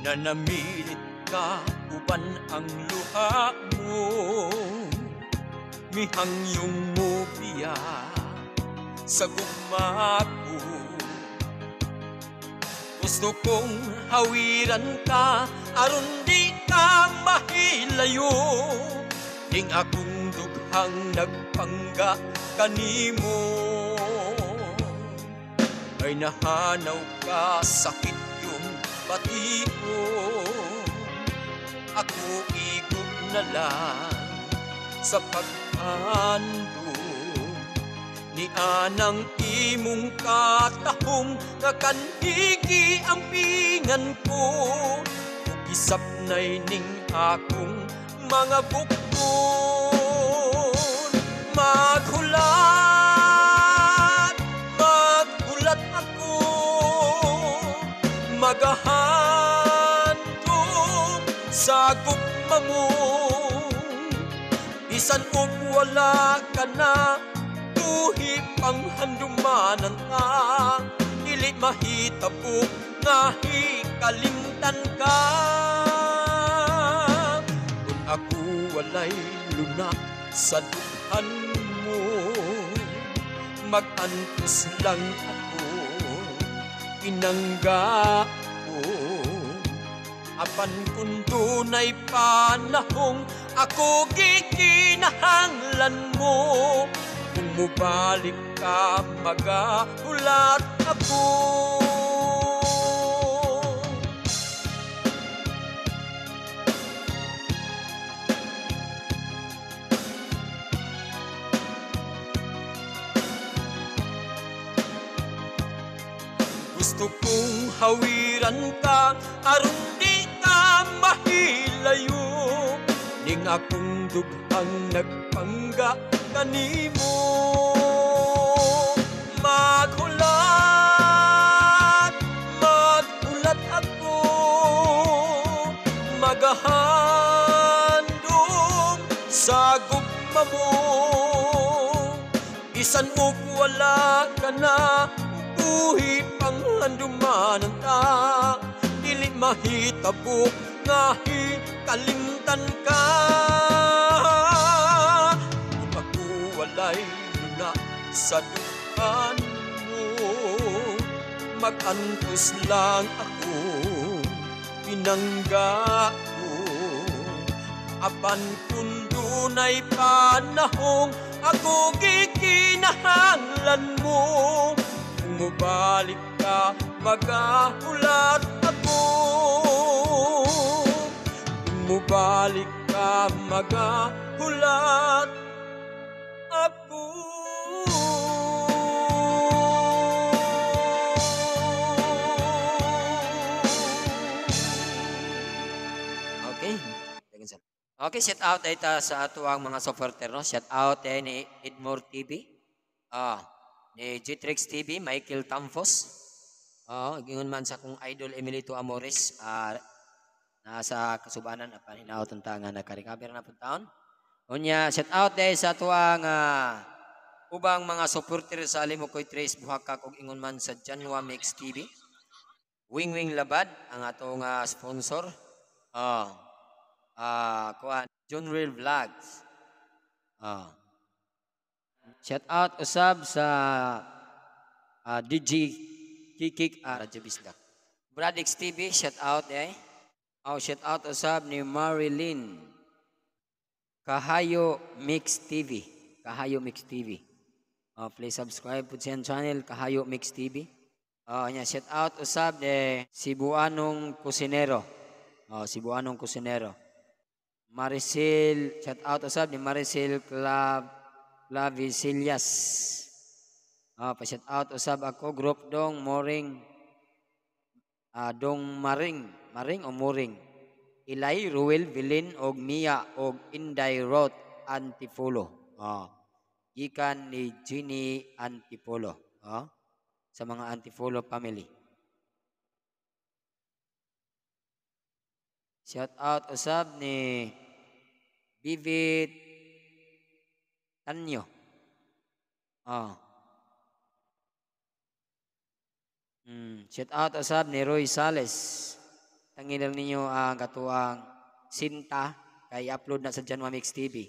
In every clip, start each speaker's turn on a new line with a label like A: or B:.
A: Nanamilit ka uban ang luha mo, mihangyong mo biya sa gugma ko. Gusto kong hawiran ka aron di ka mahilayo, ning akong dughang nagpangga kanimo. Ay nahanaw ka sakit yung bation, ako igog na lang sa paghandom ni anang imong katahom nga kanhigi ang pingan ko, ug gisapnay ning akong mga bukton. Maghulat, maghulat ako, magahandom sa gugma mo. Bisan og wala ka na, buhi pang handumanan ta, dili mahitabo nga hikalimtan ka. Kung ako walay lunak sa dughan mo, mag-antos lang ako, pinangga ko. Apan kung dunay panahong ako gikinahanglan mo, kung mubalik ka, magahulat ako. Gusto kong hawiran ka aron di ka mahilayo, ning akong dughang nagpangga kanimo. Maghulat, maghulat ako, magahandom sa gugma mo. Bisan og wala ka na, buhi pang handumanan ta, dili mahitabo nga hikalimtan ka. Kung ako walay luna sa dughan mo, mag-antos lang ako, pinangga ko. Apan kung dunay panahong ako gikinahanglan mo, kung mubalik ka, magahulat ako. Kung mubalik ka, magahulat ako.
B: Okay. Okay, shout out ay ta sa ato ang mga supporter, no? Shout out ay ni Edmore TV. Ni Gtrix TV, Michael Tamfos. Gingon man sa akong idol Emilito Amores, nasa kasubanan apan hinaot ang tanga naka-recover na pud taon. Unya, shout out day sa atuang ubang mga supporter sa Limokoy Tres Buhakak og ingon man sa Janwa Mix TV. Wing Wing Labad ang atong sponsor. Kuan John Real Vlogs. Shout out usab sa DJ Kikik Radyo Bisdak. Bradix TV, shout out eh. Oh, shout out usab ni Marilyn Kahayo Mix TV. Kahayo Mix TV. Oh, please subscribe po sa channel Kahayo Mix TV. Oh, nya shout out usab ni Cebuanong Kusinero. Oh, Cebuanong Kusinero. Maricel, shout out usab ni Maricel Clavicillas. Oh, pa-shout out usab ako group dong Moring, dong Maring, Maring o Moring. Ilay Ruel Vilin og Mia og Inday Roth Antipolo. Oh, gikan ni Ginny Antipolo. Oh, sa mga Antipolo family. Shout out usab ni Bivit Tanyo. Oh. Shout out usab ni Roy Sales. Tangilan ninyo ang katuang Sinta kay upload na sa Janwa Mix TV.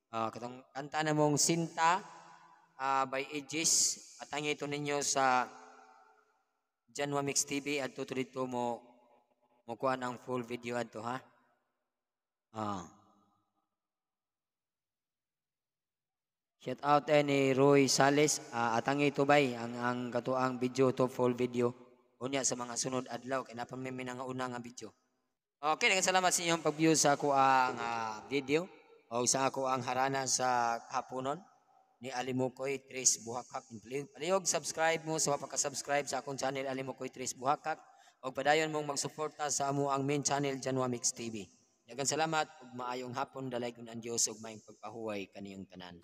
B: Katong kanta na mong Sinta by Aegis, atangi ito ninyo sa Janwa Mix TV at tuto dito mo mo kuan ang full video adto ha. Shout out ni Roy Sales, atangi ito bay ang katuang video to full video unya sa mga sunod adlaw kay napa may una nga video. Okay, daghang salamat sa inyong pag-view sa ako ang video o sa ako ang harana sa haponon ni Alimukoy Tres Buhakak. Palihog subscribe mo sa pagka-subscribe sa akong channel Alimukoy Tres Buhakak o padayon mong magsuporta sa amo ang main channel Janwa Mix TV. Daghang salamat ug maayong hapon, dalaygon ang Dios ug maayong pagpahuway kaniyong tanan.